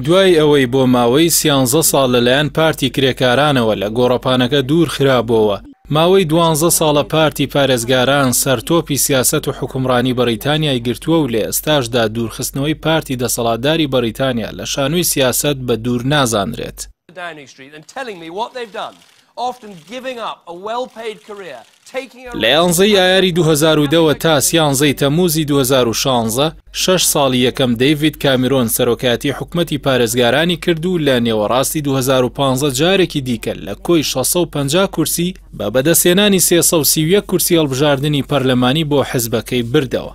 دوای ئەوەی بۆ ماوەی سیانزە ساڵ لەلایەن پارتی کرێکارانەوە لە گۆڕەپانەکە دوور خرابۆوە، ماوەی دوانزە ساڵە پارتی پارێزگاران سەرتۆپی سیاسەت و حوکمڕانی بەڕیتانیای گرتووە و لە ئێستاشدا دوورخستنەوەی پارتی دەسەڵاتداری بەڕیتانیا لە شانۆی سیاسەت بە دوور نازانرێت. لە یانزەی ئایاری 2010 ەوە تا سیانزەی تەمووزی 2016، شەش ساڵی یەکەم دەیڤید کامیرۆن سەرۆکایەتی حکومەتی پارێزگارانی کرد و لە نێوەڕاستی 2015 جارێکی دیکە لە کۆی 650 کورسی بە بەدەستهێنانی 331 کورسی هەڵبژاردنی پەرلەمانی بۆ حزبەکەی بردەوە.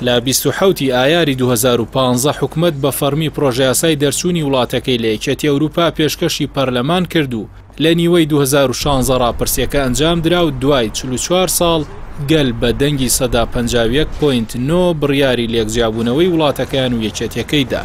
لە 27 ی ئایاری 2015 حکومەت بە فەڕمی پڕۆژەیاسای دەرچوونی وڵاتەکەی لە یەکێتی ئەوروپا پێشکەشی پەرلەمان کرد و لە نیوەی 2016 ڕاپرسیەکە ئەنجامدرا و دوای 44 ساڵ گەل بە دەنگی 51.9% بڕیاری لێکجیابوونەوەی وڵاتەکەیان و یەکێتیەکەی دا.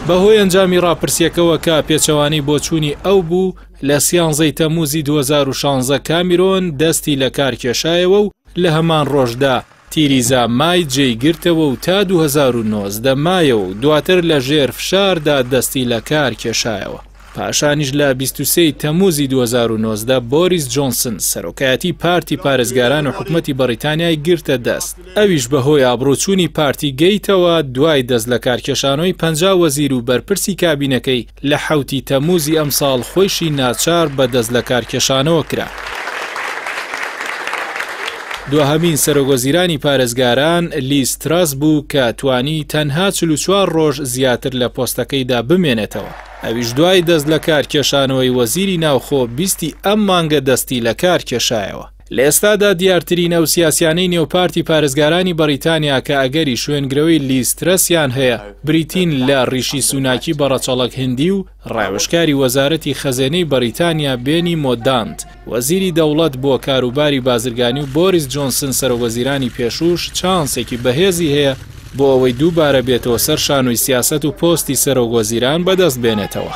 بەهۆی ئەنجامی ڕاپرسیەکەوە کە پێچەوانەی بۆچوونی ئەو بوو، لە سیانزەی تەمموزی 2016 کامیرۆن دەستی لەکار کێشایەوە و لە هەمان ڕۆژدا تیریزا مای جێی گرتەوە و تا 2019 مایەوە و دواتر لە ژێر فشاردا دەستی لەکار کێشایەوە. پاشانیش لە 23 ی تەمموزی 2019 بۆریس جۆنسن سەرۆکایەتی پارتی پارێزگاران و حکومەتی بەڕیتانیای گرتە دەست، ئەویش بەهۆی ئابڕووچوونی پارتی گەیتەوە دوای دەست لەکارکێشانەوەی 50 وەزیر و بەرپرسی کابینەکەی لە حەوتی تەمووزی ئەمساڵ خۆیشی ناچار بە دەستلەکارکێشانەوە کرا. دواهەمین سەرۆکوەزیرانی پارێزگاران لیز تراس بوو کە توانی تەنها 44 ڕۆژ زیاتر لە پۆستەکەیدا بمێنێتەوە، ئەویش دوای دەستلەکارکێشانەوەی وەزیری ناوخۆ بیستی ئەم مانگە دەستی لەکارکێشایەوە. لە ئێستادا دیارترین ئەو سیاسیانەی نێو پارتی پارێزگارانی بەڕیتانیا کە ئەگەری شوێنگرەوەی لیز ترەسیان هەیە بریتین لە ڕیشی سوناکی بە ڕەچەڵەک هندی و ڕاوێژکاری وەزارەتی خەزێنەی بەڕیتانیا بێنی مۆدانت وەزیری دەوڵەت بۆ کاروباری بازرگانی و بۆریس جۆنسن سەرۆکوەزیرانی پێشووش چانسێکی بەهێزی هەیە بۆ ئەوەی دووبارە بێتەوە سەر شانۆی سیاسەت و پۆستی سەرۆکوەزیران بەدەست بێنێتەوە.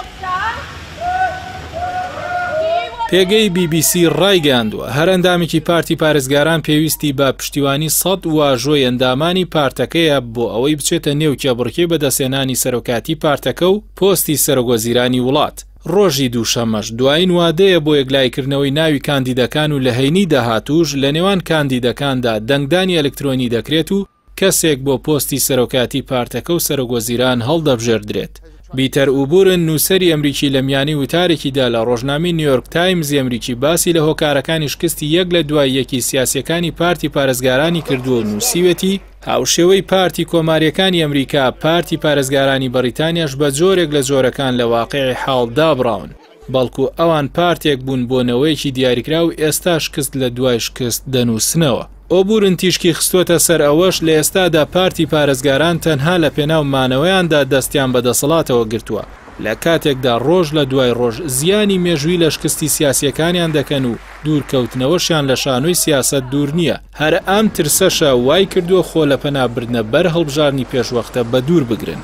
پێگەی بی بی سی ڕایگەیاندووە، هەر ئەندامێکی پارتی پارێزگاران پێویستی بە پشتیوانی 100 واژۆی ئەندامانی پارتەکەیە بۆ ئەوەی بچێتە نێو کێبڕکێی بەدەستهێنانی سەرۆکایەتی پارتەکە و پۆستی سەرۆکوەزیرانی وڵات. ڕۆژی دووشەممەش دوایین وادەیە بۆ یەکلاییکردنەوەی ناوی کاندیدەکان و لە هەینی داهاتووش لەنێوان کاندیدەکاندا دەنگدانی ئەلکترۆنی دەکرێت و کەسێک بۆ پۆستی سەرۆکایەتی پارتەکە و سەرۆکوەزیران هەڵدەبژێردرێت. بیتەر ئوبورن نووسەری ئەمریکی لە میانی وتارێکیدا لە ڕۆژنامەی نیویۆرک تایمزی ئەمریکی باسی لە هۆکارەکانی شکستی یەک لە دوای یەکی سیاسییەکانی پارتی پارێزگارانی کردووە و نووسیوێتی، هاوشێوەی پارتی کۆمارییەکانی ئەمریکا، پارتی پارێزگارانی بەڕیتانیاش بە جۆرێک لە جۆرەکان لە واقیعی حاڵ دابڕاون، بەڵکو ئەوان پارتێک بوون بۆ نەوەیەکی دیاریکراو ئێستا شکست لە دوای شکست دەنووسنەوە. ئۆبورن تیشکی خستووەتە سەر ئەوەش لە ئێستادا پارتی پارێزگاران تەنها لە پێناو مانەوەیاندا دەستیان بە دەسەڵاتەوە گرتووە، لە کاتێکدا ڕۆژ لە دوای ڕۆژ زیانی مێژووی لە شکستی سیاسییەکانیان دەکەن و دوورکەوتنەوەشیان لە شانۆی سیاسەت دوور نییە، هەر ئەم ترسەشە وای کردووە خۆ لە پەنا بردنە بەر هەڵبژاردنی پێشوەختە بەدوور بگرن.